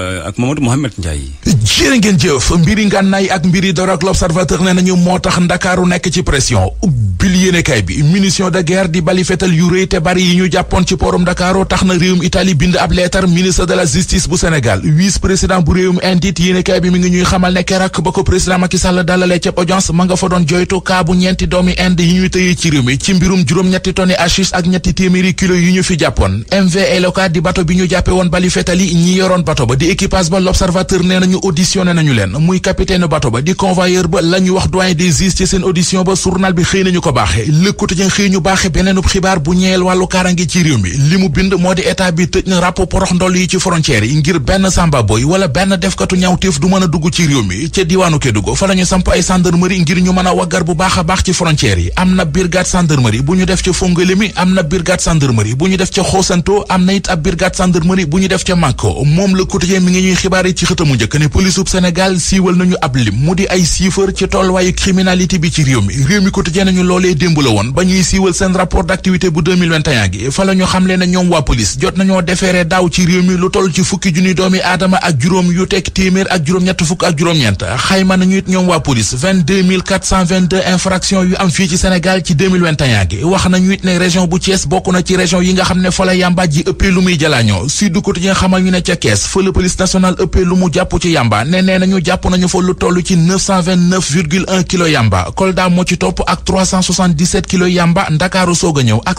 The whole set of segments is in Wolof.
ak Mamadou Mohamed Ndiaye. jërë ngeen jëf mbiri ngànnaay ak mbiri dorog l'observateur ne nañu moo tax ndakaaru nekk ci pression ubbil yéenekaay bi munition de guerre di bali fetal yu rëy te bari yi ñu jàppoon ci porum Ndakaaru tax na réewum Italie bind ab leetar ministre de la justice bu Sénégal vice président bu réewum Inde it yéenekaay bi mi ngi ñuy xamal ne keroog ba ko président Macky Sall dalalee ca audience ma nga fa doon joytu kaa bu ñeenti doomi Inde yi ñuy tëyee ci réew mi ci mbirum juróom-ñetti tonni hashish ak ñetti téeméeri kilo yu ñu fi jàppoon MV Eloka di bato bi ñu jàppe woon bali fetal yi ñi yoroon bato ba di équipage ba l'observateur nee nañu auditionné nañu leen muy capitaine bato ba di convoyeur ba la ñu wax doyen des juges ci seen audition ba journal bi xëy nañu ko baaxe Le Quotidien xëy ñu baaxe beneenub xibaar bu ñeel wàllu kaarange ci réew mi li mu bind moo di état bi tëj na ràpp porox ndoll yi ci frontière yi ngir benn samba boy wala benn defkatu ñaawteef du mën a dugg ci réew mi ca diwaanu Kédougou fa la ñu samp ay gendarmerie ngir ñu mën a waggar bu baax a baax ci frontière yi am na brigade gendarmerie bu ñu def ca Fongolémi am na brigade gendarmerie bu ñu def ca Xosanto am na it ab brigade gendarmerie bu ñu def ca Manko moom Le Quotidien mi ngi ñuy xibaar ci xëtamu njëkk ne police ub Sénégal siiwal nañu ab lim mu di ay chiffres ci tolluwaayu criminalité bi ci réew mi Quotidien nañu loolee démb la woon ba ñuy siiwal seen rapport d'activité bu 2021 gi fa la ñu xamle ne ñoom waa police jot nañoo defeere daaw ci réew mi lu toll ci fukki junni doomi aadama ak juróom yu teg téeméer ak juróom-ñett fukk ak juróom-ñeent xayma nañu it ñoom waa police 22 422 infractions yu am fii ci Sénégal ci 2021 gi wax nañu it ne région bu Thiès bokk na ci région yi nga xam ne fa la yàmba ji ëppee lu muy jalaañoo Sud Quotidien xamal ñu ne ca Kees fa la police nationale ëppee lu mu jàpp ci yàmba nee nañu jàpp nañu fa lu toll ci 929,1 kilo yàmba Kolda moo ci topp ak 377 kilo yàmba Ndakaaru soog a ñëw ak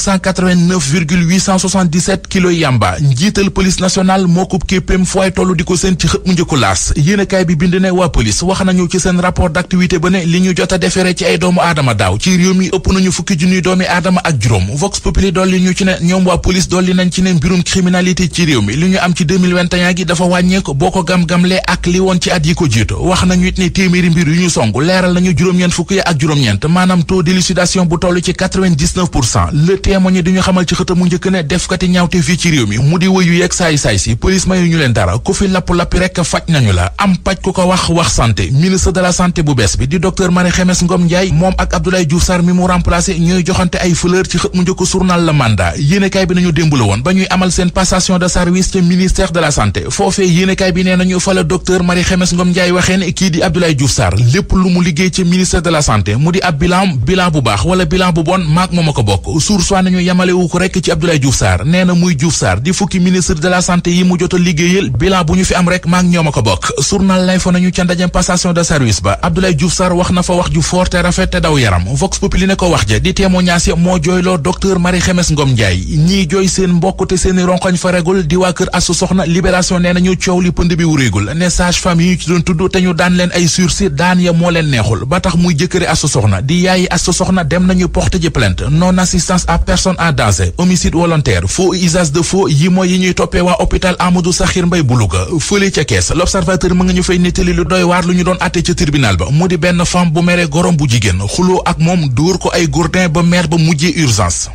189,877 kilo yàmba njiital police nationale moo ko képpéem fooy tollu di ko seen ci xët mu njëkku laas yéenekaay bi bind ne waa police wax nañu ci seen rapport d'activité ba ne li ñu jot a defere ci ay doomu aadama daaw ci réew mi ëpp nañu fukki junniy doomi aadama ak juróom Vox Populi dolli ñu ci ne ñoom waa police dolli nañ ci ne mbirum criminalité ci réew mi li ñu am ci 2021 gi dafa wàññeeku boo ko gam-gamle ak li woon ci at yi ko jiitu wax nañu it ne téeméeri mbir yu ñu song leeral nañu juróom-ñeent fukk yi ak juróom-ñeent maanaam taux d'élucidation bu toll ci 99%. Le Témoin di ñu xamal ci xëtamu njëkk ne defkati ñaawte fii ci réew mi mu di wëyu yeeg saay-saay si police mayu ñu leen dara ku fi lapp-lappi rek faj nañu la am paj ku ko wax santé ministre de la santé bu bees bi di docteur Marie Khemesse Ngom Ndiaye moom ak Abdoulaye Diouf Sarr mi mu remplacé ñooy joxante ay fleur ci xët mu njëkk journal La Mandat yéenekaay bi nañu démb la woon ba ñuy amal seen passation de service ci ministère de la santé foofee yéenekaay bi nee nañu fa la docteur Marie Khemesse Ngom Ndiaye waxee ne kii di Abdoulaye Diouf Sarr lépp lu mu liggéey ci ministère de la santé mu di ab bilan bu baax wala bilan bu bon maag moom a ko bokk source waa nañu yamalewu ko rekk ci Abdoulaye Diouf Sarr nee na muy Diouf Sarr di fukki ministre de la santé yi mu jot a liggéeyal bilan bu ñu fi am rek maag ñoom a ko bokk journal lay fa nañu ca ndajem passation de service ba Abdoulaye Diouf Sarr wax na fa wax ju fort te rafet te daw yaram Vox Populi ne ko wax ja di témoignage moo jooyloo docteur Marie Khemesse Ngom Ndiaye ñii jooy seen mbokk te seeni ronkoñ fa regul di waa kër Asu Soxna Libération nee nañu coow li pënd bi wuréegul ne sage-femme yi ñu ci doon tudd te ñu daan leen ay sursis daan ya moo leen neexul ba tax muy jëkkëri Asu Soxna di yaayi Asu Soxna dem nañu porter ji plainte non assistance à personne en danger homicide volontaire faux usage de faux yi mooy yi ñuy toppee waa hôpital Amadou Sakhir Mbaye bu Louga fële ca Kees l'observateur mu nga ñu fay nettali lu doy waar lu ñu doon atte ca tribunal ba mu di benn femme bu mere gorom bu jigéen xuloo ak moom dóor ko ay gourdin ba maire ba mujjee urgence